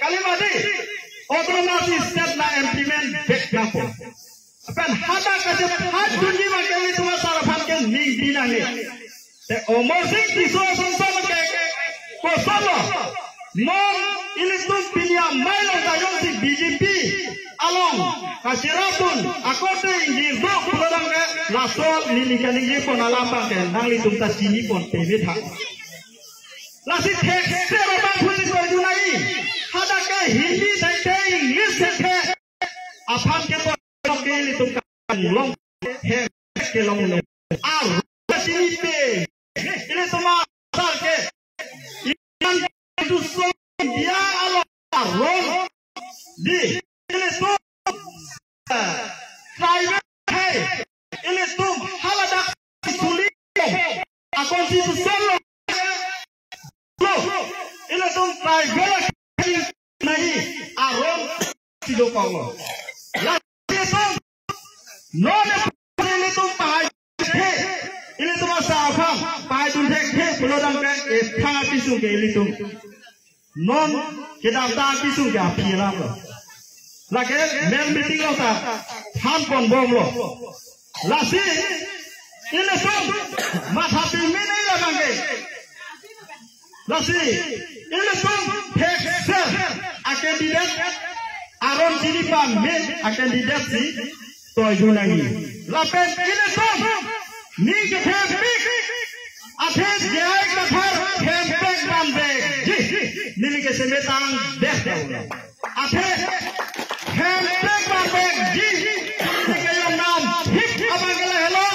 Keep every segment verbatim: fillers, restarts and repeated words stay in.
Kali mati, autonomous state la implement vek nangpo. Lapen hadak kachephan dunji abangke ilitum asar aphan ke ning di nangji. Te Amarsing Tisso asonson ke kosonlo. Non ilitum pini amei along ta jongsi B J P along kacherapdun akorte ingjir do pulo abangke laso neli kaningje pon alam abangke nanglitum ta chini pon tebetha. Lasi thekser abang phusi toidun nangji. Hadak ke Hindi thekthe, English thekthe aphan ke to ke ilitum kanglong he kelong ne. Ar chini pe ilitum asar ke iman tu so dia alo aron di ilitum tribal hai ilitum haladak suli a constitution lo. Ilitum tribal nangji aron si do panglo. La ilitum non ilitum pahai the, ilitum asar aphan pahaidun thekthe pulo abangke ethang apisung ke ilitum non kedamtang apisung ke aphi alam lo. Lake main meeting along ta than ponbomlo. Lasi ilitum matha pimine la abangke. Lasi ilitum thekser a-candidate aron chini pame a-candidate si toidun nangji. Lapen ilitum ning kethepik athe J I Kathar Hemprek vanvekji neli kese metang deh. Athe Hemprek vanvekji neli kejong nam hip abangke lahelo.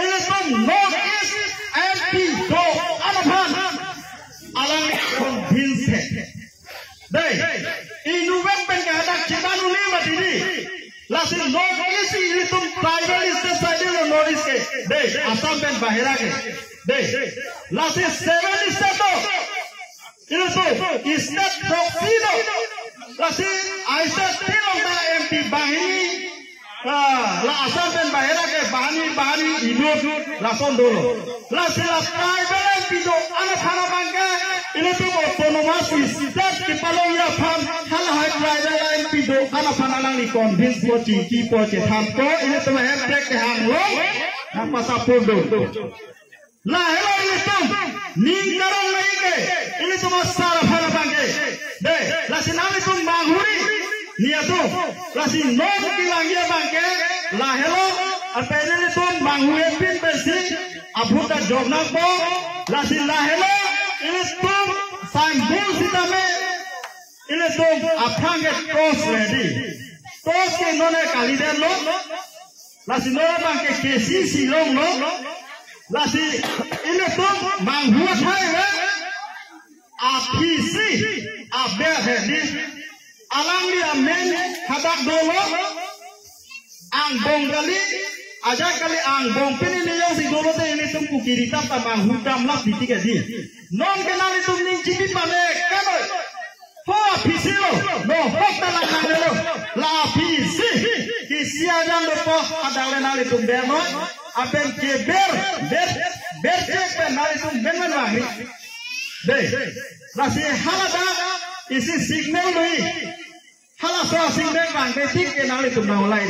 Ilitum North East M P do-an aphan alangli convince the. Dei, inutvet pen ke hadak chedan un-e mati di. Lasi North East ilitum tribal state side lo North East ke. Dei, Assam pen bahera ke. Dei, lasi seven state do. Ilitum state throksi do. Lasi I state three along ta M P banghini. Ah, la Assam pen bahera ke banghini, banghini inut lason dolo. Lasi la tribal M P do-an aphan abangke ilitum autonomous state kepalongji aphan halahai tribal M P do-an aphan alangli convince po, chingkipo, chethanpo, ilitum Hemprek kehang along nangpasapor dun. Lahelo ilitum ning karong nangji ke ilitum asar aphan abangke. Dei, lasi nanglitum manghuri ni atum. Lasi non kelangji abangke lahelo, lapen ilitum manghu-e pin pensi abhuta jok nangpo. Lasi lahelo ilitum sangbul sitame ilitum aphrang ke toss ready. Toss ke non ke kalidetlo. Lasi non abangke K C C longlo. Lasi ilitum manghu athai le aphisi aber he di. Alangli amen hadak dolo. Angbong kali, ajat kali angbong pini niyong si dolo te ilitum Kuki Ritam ta manghu damlap titi ke di. Non ke nanglitum ning chipi pame kano. Ho aphisi lo, no hok ta lang nanglelo. La aphisi. K C C arjan dopo hadak le nanglitum bernon. Apen ke ber, ber, berchek pen nanglitum bernon bang. Dei, lasi haladak isi signal lui. Halaso signal bang betik ke nanglitum nang ulai.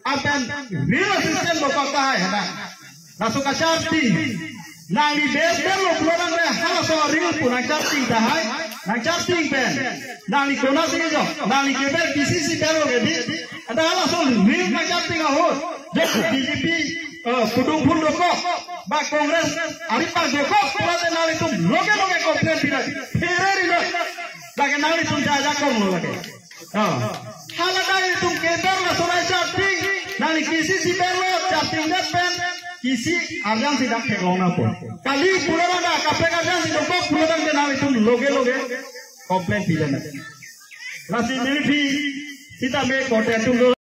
Apen real assistant dopo tahai hadak. Laso kacharting. Nangli ber berlo pulo abangke halaso reel pu nangcharting tahai. Nangcharting pen nangli konatsi jo. Nangli keber K C C berlo ke di. Anta halaso reel nangcharting ahut, jo B J P, eh, kudung phun dokok, ba Congress aripak dokok pulote nanglitum loge loge complain pira. Phere rilo. Lake nanglitum jaja konglo lake. Ah. Haladak ilitum keber laso nangcharting, nangli K C C berlo chartingdet pen K C C arjan si dak theklong nangpo. Kali pulo abang dak kaprek arjan si dokok pulo abangke nanglitum loge loge complain pidana. Lasi neliphi sitame korte atum do